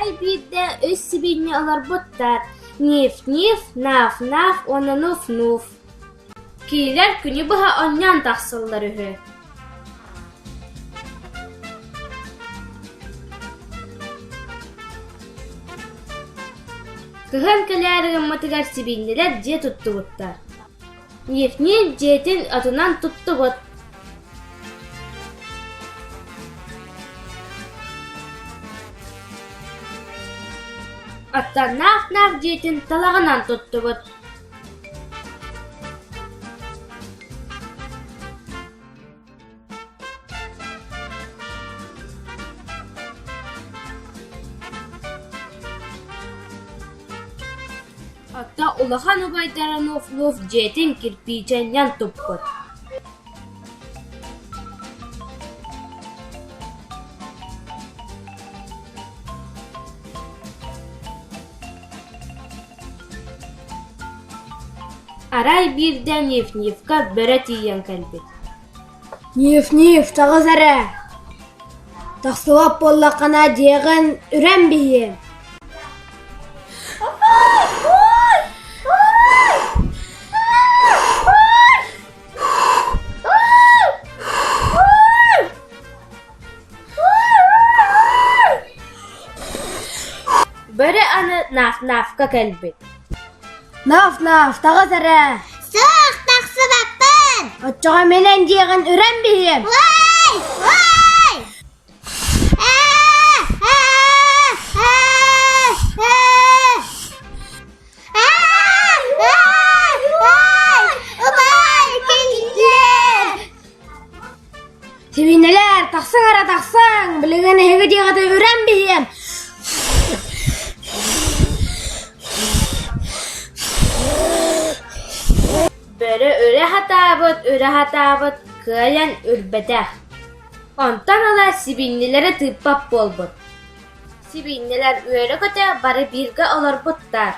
Арай биирдэ үс сибиинньэ олорбуттар: Ниф-Ниф, Наф-Наф уонна Нуф-Нуф. Кинилэр күнү быһа оонньоон тахсаллар үһү. Кыһын кэлээри гыммытыгар сибиинньэлэр дьиэ туттубуттар. Ниф-Ниф дьиэтин отунан туттубут. Оттон Наф-Наф дьиэтин талаҕынан туттубут. Оттон улахан убайдара Нуф-Нуф дьиэтин кирпиичэнньэн туппут. Арай биирдэ Ниф-Нифка бөрө тиийэн кэлбит. Ниф-Ниф, таҕыс эрэ! Тахсыбат буоллаххына дьиэҕин үрэн биһиэм Бөрө аны Наф-Нафка кэлбит. Наф-Наф, таҕыс эрэ! Суох, тахсыбаппын! Оччоҕо мин эн дьиэҕин үрэн биһиэм! Уой! Уой! Сибиинэлэр, тахсыҥ эрэ тахсыҥ, билигин эһиги дьиэҕитэ үрэн биһиэм. Бөрө үрэ сатаабыт, үрэ сатаабыт, кыайан үрбэтэх. Онтон ыла сибиинньэлэри тыыппат буолбут. Сибиинньэлэр үөрэ-көтө бары бииргэ олорбуттар.